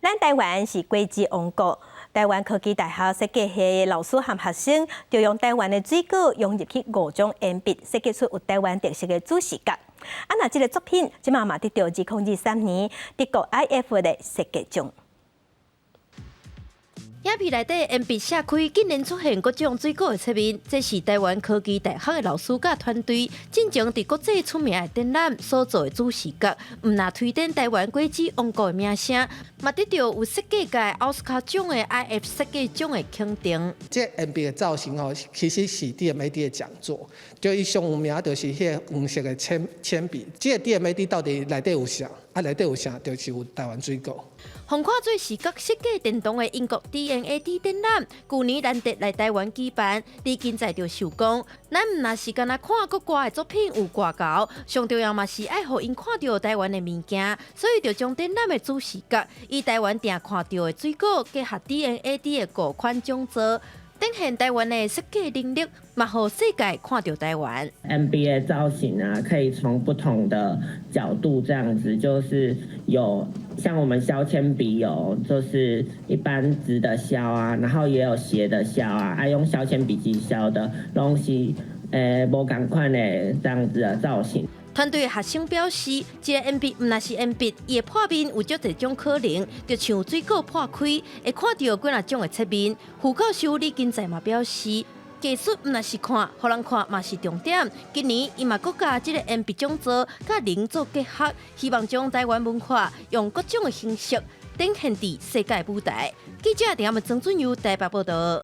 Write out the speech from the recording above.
咱台灣是果子王國，台灣科技大學設計系的老師和學生，就用台灣的水果融入去五種鉛筆，設計出有台灣特色的主視覺。啊，那這个作品，這馬嘛得著2023年德國 iF 的設計獎。影片內底鉛筆寫開，竟然出現各種水果的切面。這是台灣科技大學的老師佮團隊進前佇國際出名的展覽所做的主視覺，毋但推展台灣果子王國的名聲，嘛得著有設計界奧斯卡獎的 iF 設計獎的肯定。這鉛筆的造型吼，其實是 DMAD 的講座，就伊上有名就是彼个黃色的鉛筆。這个 DMAD 到底內底有啥？啊，內底有啥？就是有台灣水果。予看做視覺設計殿堂的英國 DMAD 展覽，舊年難得來台灣舉辦，李金在就受講，咱毋但是干焦看國外的作品有偌姣，上重要嘛是愛予𪜶看著台灣的物件，所以就將展覽的主視覺以台灣定看著的水果結合 DMAD 的五款講座，展現台灣的設計能力，嘛予世界看著台灣。鉛筆的造型啊，可以從不同的角度這樣子，就是有像我們削鉛筆有，就是一般直的削啊，然後也有斜的削啊，愛用削鉛筆機削的東西，無仝款的這樣子的造型。團隊學生表示，這个鉛筆毋但是鉛筆，伊的破面有足濟種可能，就像水果破開，會看著幾若種的切面。副教授李金在嘛表示，藝術毋但是看，予人看嘛是重點。今年伊嘛閣共這个鉛筆講座佮人做結合，希望將台灣文化用各種的形式展現佇世界舞台。記者鄭阿文曾俊佑台北報道。